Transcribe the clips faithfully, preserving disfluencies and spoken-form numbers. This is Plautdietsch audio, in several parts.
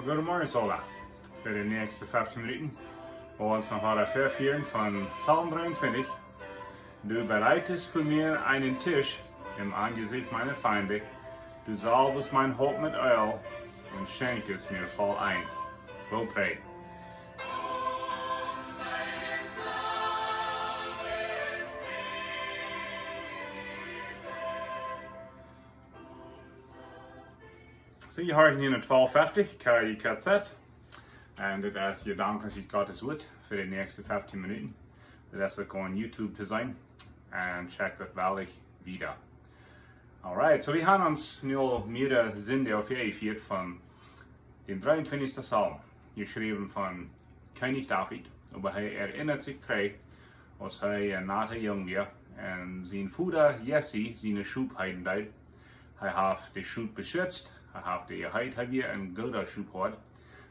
Goodemorjen, Sola. Fa de näakjste feftieen Minuten woa wie ons noch mol vefäaren von Psalm dreeuntwintich. Du bereitest vor mir einen Tisch im Angesicht meiner Feinde. Du salbest mein Haupt mit Öl und schenkest mir voll ein. Woll dree. So, jie hieren hia no twelve fifty, K I K Z. Un dit es Jedanken ut Gottes Wuat fa de näakjste feftieen Minuten. Dit es uk opp YouTube to seenen. Un check daut wellich wieda. Alright, so wie haben ons nu aul mea Sinden aufjefieet von dän dreeuntwintichsten Psalm, jeschräwen von Kjennich David, oba hee erinnat sikj trigj, aus hee een nata Jung wia, un sien Voda Jesse siene Schop heeden deed. Hee haft de Schop beschitzt, hee haft dee jeheet, hee wia een gooda Schophoad.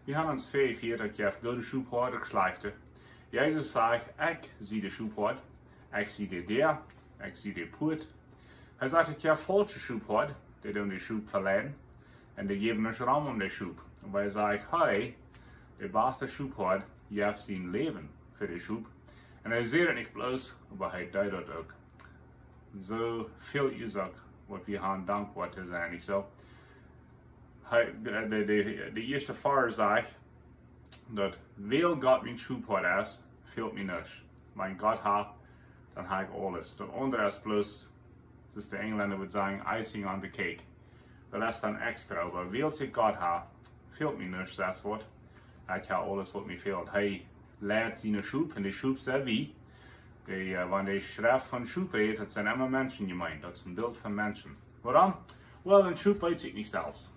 Wie haben ons vefäaren, daut jeft goode Schophoad, uk schlajchte. Jesus sajcht: "Ekj sie de Schophoad, ekj sie de Däa, ekj sie de Puat." Hee sajcht, daut jeft faulsche Schophoad, dee doonen de Schop veleiden, un dee jäwen nuscht rom om de Schop. Oba hee sajcht, hee, de baste Schophoad, jeft sien Läwen fa de Schop. Un hee sajcht daut nich bloos, oba hee deed daut uk. Soo väl es uk, waut wie haben dankboa to sennen, nich soo? Hee, de, de, de, de ieeschte Varsch sajcht, daut wiels Gott mien Schophoad es, fält mie nuscht. Wan ekj Gott hab, dan hab ekj aules. Daut aundre es bloos, soo aus de Enjlenda wudd sajen, icing on the cake. Daut es dan extra, oba wiels ekj Gott hab, fält mie nuscht, sest waut. Ekj hab aules, waut mie fält. Hee leit siene Schop, un de Schop sent wie. De, äh, wan de Schreft von Schop rät, daut sent emma Menschen jemeent. Daut es een Bilt von Menschen. Wuarom? Well, een Schop weet sikj nich selfst.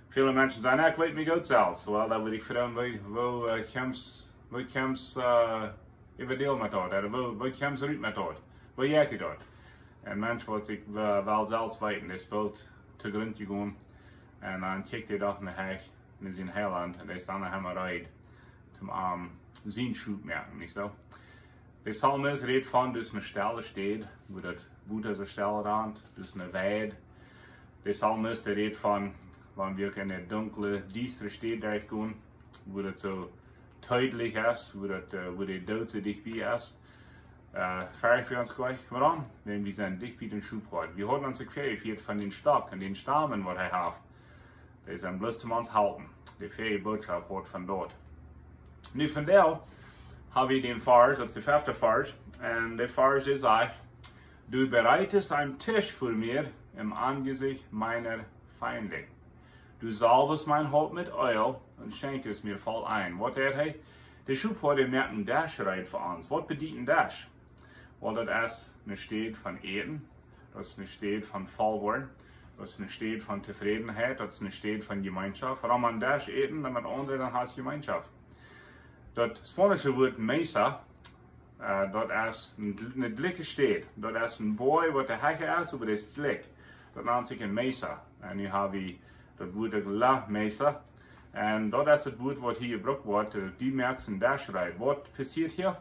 Väle Menschen sajen: "Ekj weet mie goot selfst." Well, dan wudd ekj froagen: "Woo, woo, äh, kjemt, woo kjemt, äh, äwa däl met daut? Ooda woo, woo kjemt rut met daut? Woo jeit die daut?" Een Mensch, waut sikj, äh, well selfst weeten, dee es boolt to Grunt jegonen. Un dan kjikjt hee doch no Hecht, no sien Heilaunt, un dee es dan emma reed, om, ähm, sien Schop moaken, nich soo? De Psalmist rät von, daut es eene stelle Städ, wua daut Wota soo stell rant, daut es eene Weid. De Psalmist, dee rät von, wan wie uk en eene dunkle, diestre Städ derchgonen, wua daut soo tödlich es, wua daut, äh, wua de Doot soo dicht bie es, äh, fercht wie ons jlikj. Wuarom? Wan wie sent dicht bie dän Schophoad. Wie haben ons uk vefäaren von dän Stock un dän Staum, waut hee haft. Dee sent bloos toom ons halpen. De väaje Bootschoft woat von doa. Nu, vondoag hab wie dän Varsch, daut es de fefte Varsch, un de Varsch, dee sajcht: "Du bereitest einen Tisch vor mir im Angesicht meiner Feinde. Du salbest mein Haupt mit Öl und schenkest mir voll ein." Waut deed hee? De Schophoad, dee moakt een Desch reed fa ons. Waut bediet een Desch? Well, daut es eene Städ von Äten, daut es eene Städ von voll woaren, daut es eene Städ von Tofrädenheit, daut es eene Städ von Jemeenschoft. Wuarom aun Desch äten, dan met aundre, dan hast Jemeenschoft. Daut spaunische Wuat mesa, äh, daut es een dl-, eene dlikje Städ. Daut es een Boajch, waut de Hecht es, oba dee es dlikj. Daut nant sikj eene mesa. Un nu hab wie daut Wuat uk, la mesa. Un daut es daut Wuat, waut hia jebrukt woat, äh, du moakst een Desch reed. Waut passieet hia?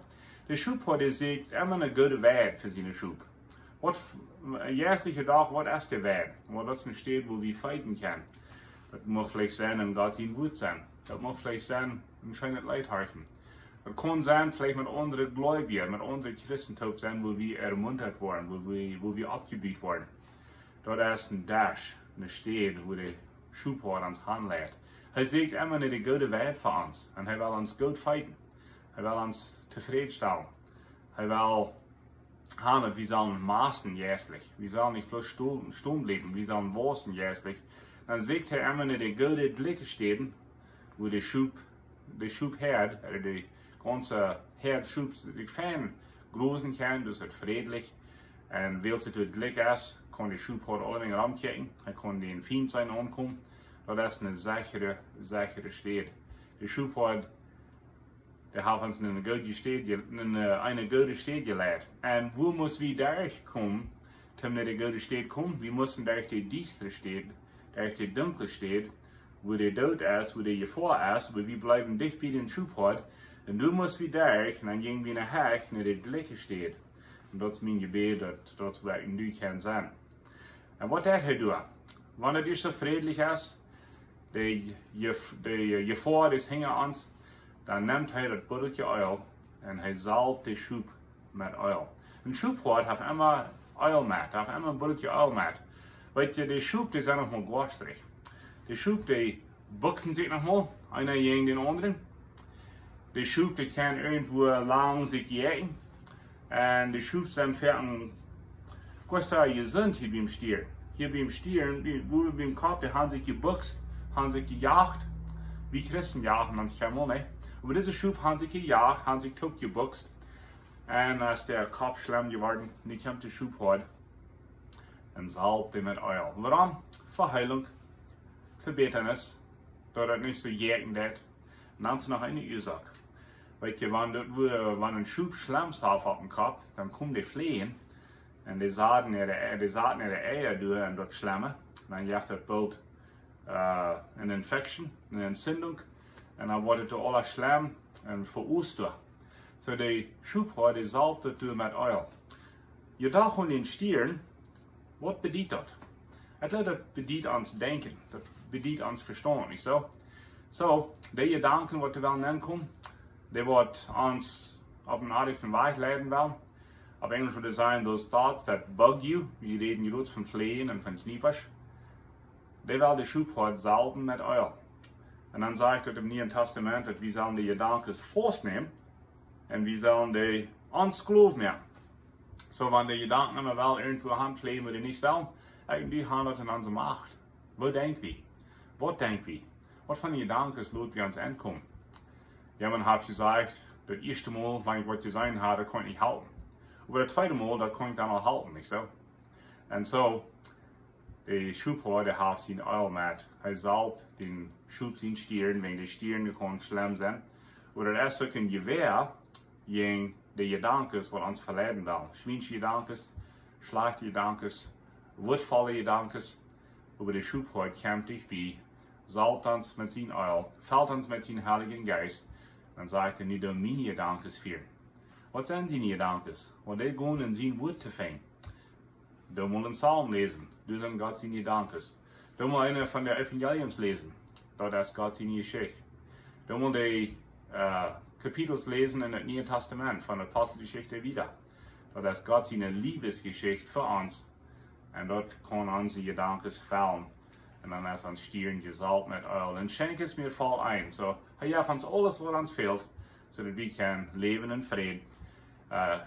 De Schophoad, dee sieekjt emma eene goode Weid fa siene Schop. Waut f-, een jeistlicha Dach, waut es de Weid? Well, daut es eene Städ, wua wie feeden kjennen. Daut mucht veleicht sennen, en Gott sien Wuat sennen. Daut mucht veleicht sennen, een scheenet Leet horchen. Daut kaun sennen, veleicht met aundre Gleubje, met aundre Christen toop sennen, wua wie ermuntat woaren, wua wie, wua wie oppjebut woaren. Daut es een Desch, eene Städ, wua de Schophoad ons hanleit. Hee sieekjt emma no de goode Weid fa ons. Un hee well ons goot feeden. Hee well ons tofräd stalen. Hee well haben, daut wie sellen wausen jeistlich. Wie sellen nich bloos stonen, stonen bliewen, wie sellen wausen jeistlich. Dan sieekjt hee emma no de goode, dlikje Städen, wua de Schop, de Schophoad, ooda de gaunze Hoad Schop sikj fein grosen kaun, daut es frädlich. Un wiels et doa dlikj es, kaun de Schophoad aulawäajen romkjikjen. Hee kaun dän Fient seenen aunkomen. Daut es eene sechre, sechre Städ. De Schophoad, dee haft ons no eene goode Städ je-, no eene, eene goode Städ jeleit. Un wua mott wie derchkomen, om no de goode Städ komen? Wie motten derch de diestre Städ, derch de dunkle Städ, wua de Doot es, wua de Jefoa es, oba wie bliewen dicht bie dän Schophoad. Un doa mott wie derch, un dan jinj wie no Hecht, no de dlikje Städ. Un daut es mien Jebäd, daut, daut wie en du kjennen sennen. Un waut deed hee doa? Wan et hia soo frädlich es, de, Jef- de Jefoa es hinja ons, dan nemt hee daut Buddeltje Eel un hee salft de Schop met Eel. Een Schophoad haft emma Eel met, haft emma een Buddeltje Eel met. Weet jie, de Schop, dee sent noch mol goastrich. De Schop, dee buksen sikj noch mol, eena jäajen dän aundren. De Schop, dee kjennen irjentwua lang sikj jäajen. Un de Schop sent foaken, ekj wudd sajen, jesunt hia biem Stieren. Hia biem Stieren, bie, wua biem Kopp, dee haben sikj jebukst, haben sikj jejacht. Wie Christen jagen ons kjeenmol, nä? Oba dise Schop haben sikj jejacht, haben sikj toop jebukst. Un aus de Kopp schlemm jeworden, nu kjemt de Schophoad un salft dee met Eel. Wuarom? Fa Heilunk, fa Bätanis, daut daut nich soo jäajen deit. Un dan es noch eene Uasoak. Weet jie, wan daut, wua- wan een Schop Schlems haft oppem Kopp, dan komen de Fleajen un dee saten äare, dee saten äare Eia doa en daut Schlemme. Dan jeft daut boolt, äh, eene Infection, eene Entzündung. Un dan woat et doa aules schlemm un verost doa. Soo de Schophoad, dee salft daut doa met Eel. Jie docht aun dän Stieren, waut bediet daut? Ekj jleew, daut bediet ons Denkjen, daut bediet ons Vestaunt, nich soo? Soo, de Jedanken, waut doa wellen nenkomen, dee woat ons opp eenen aundren Wajch leiden wellen. Opp Enjlisch wudd eena sajen, those thoughts that bug you. Wie räden jrods von Fleajen un von Kjniepasch. Dee well de Schophoad salwen met Eel. Un dan sajcht et em Nieen Tastament, daut wie sellen de Jedanken faustnämen un wie sellen dee ons Sklow moaken. Soo, wan de Jedanken emma well irjentwua han fleajen, wua dee nich sellen, eejentlich haben wie daut en onse Macht. Woo denkj wie? Waut denkj wie? Waut fa Jedanken lot wie ons enkomen? Jo, eena haft jesajcht, daut ieeschte Mol, wan ekj waut jeseenen haud, daut kunn ekj nich halpen. Oba daut tweede Mol, daut kunn ekj dan aul halpen, nich soo? Un soo, de Schophoad, dee haft sien Eel met. Hee salft dän Schop sien Stieren, wäajen de Stieren, dee kjennen schlemm sennen. Ooda daut es uk een Jewäa jäajen de Jedanken, waut ons veleiden wellen. Schwiensche Jedanken, schlajchte Jedanken, wutvolle Jedanken. Oba de Schophoad kjemt dicht bie, salft ons met sien Eel, felt ons met sienen Heiljen Jeist. Dan sajcht hee: "Nu doo miene Jedanken fieren." Waut sent siene Jedanken? Waut dee gonen en sien Wuat to finjen. Doo mol een Psalm läsen, doa sent Gott siene Jedanken. Doo mol eent von de Evangeliums läsen, daut es Gott siene Jeschicht. Doo mol de, äh, Kapitels läsen en daut Niee Tastament, von Aposteljeschicht wieda. Daut es Gott siene Leewesjeschicht fa ons. Un daut kaun onse Jedanken fellen. Un dan es ons Stieren jesalft met Eel. Un Schenk es mir voll ein. Soo, hee jeft ons aules, waut ons fält, soo daut wie kjennen läwen en Fräd. Äh,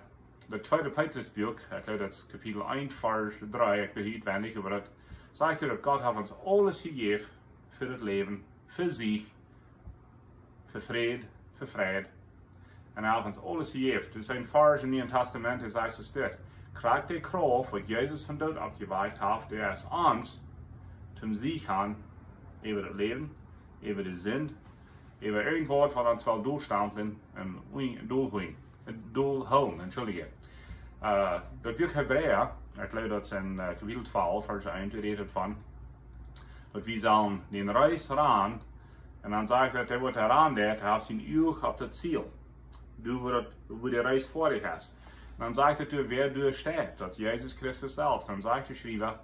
daut tweede Petrusbuak, ekj jleew daut es Kapitel eent, Varsch dree, ekj weet daut nich, oba daut sajcht, daut Gott haft ons aules jejäft fa daut Läwen, fa Sieg, fa Fräd, fa Fräd. Un hee haft ons aules jejäft. Daut es een Varsch em Nieen Tastament, dee sajcht soo dit: "Krakjt de Krauft, waut Jesus vom Doot oppjewakjt haft, dee es ons toom Sieg han äwa daut Läwen, äwa de Sind, äwa irjentwaut, waut ons well dolstamplen un ui-, dolhoolen, dolhoolen, entschuldige." Äh, daut Buak Hebräa, ekj jleew daut es en, äh, Kapitel twalf, Varsch eent, dee rät von, daut wie sellen dän Reis rannen, un dan sajcht et, dee waut rannen deit, dee haft sien Uag opp daut Ziel. Doa, wua daut, wua de Reis foadich es. Un dan sajcht et, wäa doa steit, daut es Jesus Christus selfst. Dan sajcht de Schriewa: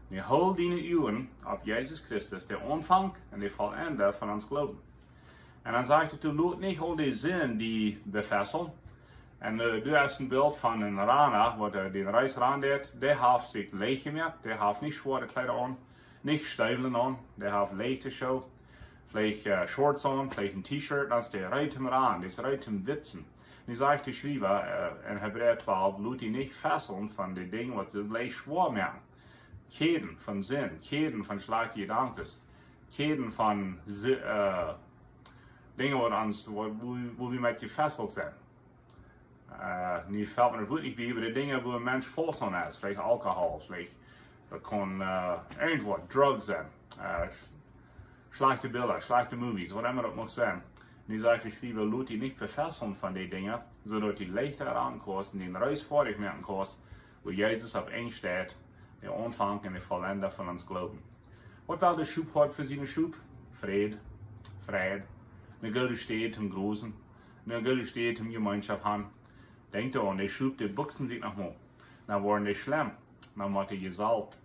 "Nu hool diene Uagen opp Jesus Christus, dän Aunfank un dän Vollenda von ons Gloowen." Un dan sajcht et, lot nich aul dee Sind die befesseln. Un, äh, doa es een Bilt von een Rana, waut, äh, dän Reis rannen deit, dee haft sikj leech jemoakt, dee haft nich schwoare Kjleeda aun, nich Steewel aun, dee haft leichte Schoo, veleicht, äh, Shorts aun, veleicht een T-Shirt, dan es dee reed toom rannen, dee es reed toom witzen. Nu sajcht de Schriewa, äh, en Hebräa twalf, lot die nich fesseln von de Dinja, waut soo leicht schwoa moaken. Kjäden von Sind, Kjäden von schlajchte Jedanken, Kjäden von Si-, äh, Dinja, waut ons, wua, wua, wua wie met jefesselt sent. Äh, nu felt mie daut Wuat nich bie, oba de Dinja, wua een Mensch faust aun es, veleicht Alkohol, veleicht, daut kaun, äh, irjentwaut, Drugs sennen, äh, sch-, schlajchte Bilda, schlajchte Movies, waut emma daut mucht sennen. Nu sajcht de Schriewa, lot die nich befesseln von dee Dinja, soo daut du leichta rannen kaust un dän Reis foadich moaken kaust, wua Jesus opp Enj steit, de Aunfank un de Vollenda von ons Gloowen. Waut well de Schophoad fa siene Schop? Fräd, Fräd, eene goode Städ toom grosen, eene goode Städ toom Jemeenschoft han. Denkj doaraun, de Schop, dee buksen sikj noch mol. Dan woaren dee schlemm, dan woaren dee jesalft.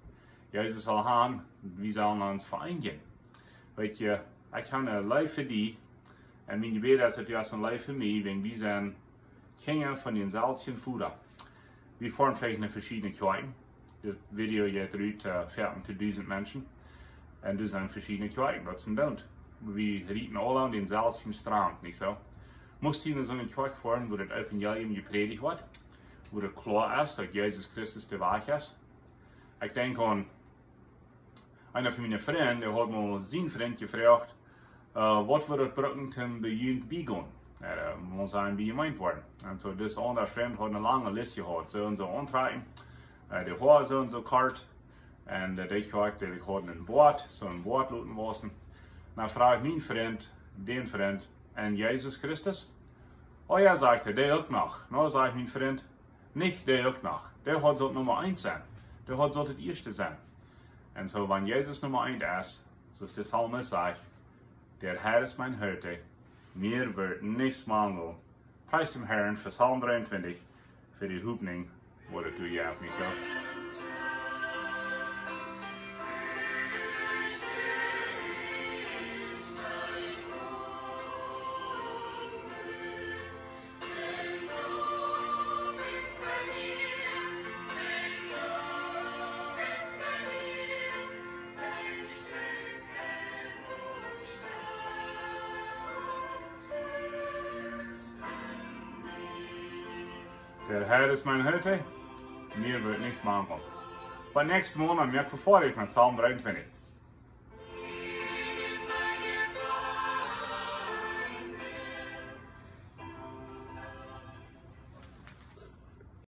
Jesus saul han, wie sellen ons vereenijen. Weet jie, ekj hab eene Leew fa die. Un mien Jebäd es, daut du hast eene Leew fa mie, wiels wie sent Kjinja von dänselwjen Voda. Wie foaren veleicht no veschiedne Kjoakjen. Dit Video jeit rut, äh, vieetieen to dusent Menschen. Un doa sent veschiedne Kjoakjen, daut sent doont. Wie rieten aula aun dänselwjen Straunt, nich soo? Must du no soone Kjoakj foaren, wua daut Evangelium jeprädicht woat, wua daut kloa es, daut Jesus Christus de Wajch es? Ekj denkj aun eena von miene Frind, dee haud mol sienen Frint jefroacht, äh, waut wudd daut brucken, toom bie junt biegonen? Äh, mol sennen bie jemeent woaren. Un soo, dis aundra Frint haud eene lange List jehaut. Soo un soo auntrakjen, äh, de Hoa soo un soo kort. Un, äh, dee Kjoakj, dee haud een Boat, soo een Boat loten wausen. Dan fruach mien Frint dän Frint: "Un Jesus Christus?" "Oh jo," sajcht hee, "dee uk noch." "No," sajcht mien Frint, "nich dee uk noch. Dee haud sult Numma eent sennen. Dee haud sult daut ieeschte sennen." Un soo, wan Jesus Numma eent es, soo aus de Psalmist sajcht: "Der Herr ist mein Hirte, mir wird nichts mangeln." Pries däm Herrn fa Psalm dreeuntwintich, fa de Hopninj, waut et doa jeft, nich soo? Der Herr ist mein Hirte, mir wird nichts mangeln. Bie näakjstet Mol, dan moak wie foadich met Psalm dreeuntwintich.